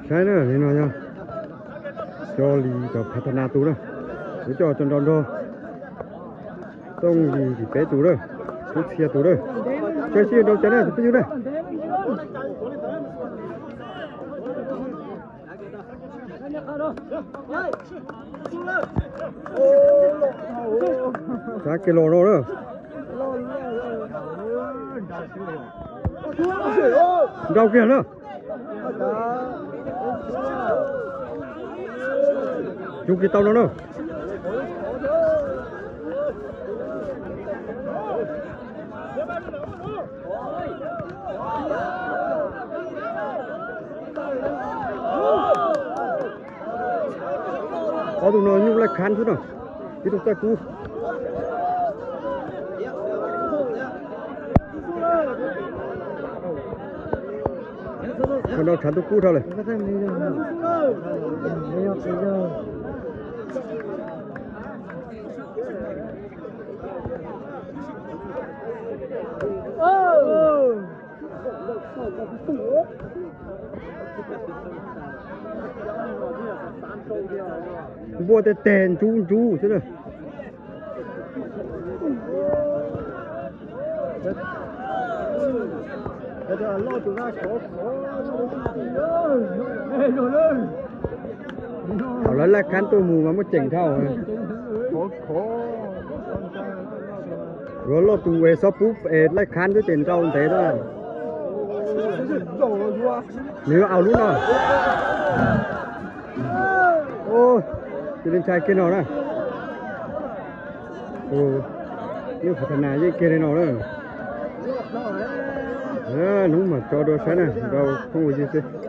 Saib na, li no yog cov li cov phav thas nas tus na, kuv coj tso nrau nrog Tooj Yis tim peb tus na, Tub Txhia tus na. Saib seb nrau cas na tus phooj ywg na. Saib kiag los no na. Nrau kiag na. Yug kiag tau no na. Ob tug no nyuj laij khab xwb no, ib tug txawj kub. Nrau tshav ntuj kub dhau lawm. Npua tej teg ntsub ntsub xwb na. Thaum lawv laij khab tuaj mus mas muaj ceem dhau. Yuav loj tus es xob pub es laij khab xwb ces nrau ntev na. Nws yuav aus lub no. Cia li ntshai kiag no na. Tus phav thas nas yeej kiag li no na. Hnub mam tso dua saib na, nrau phooj ywg xwb.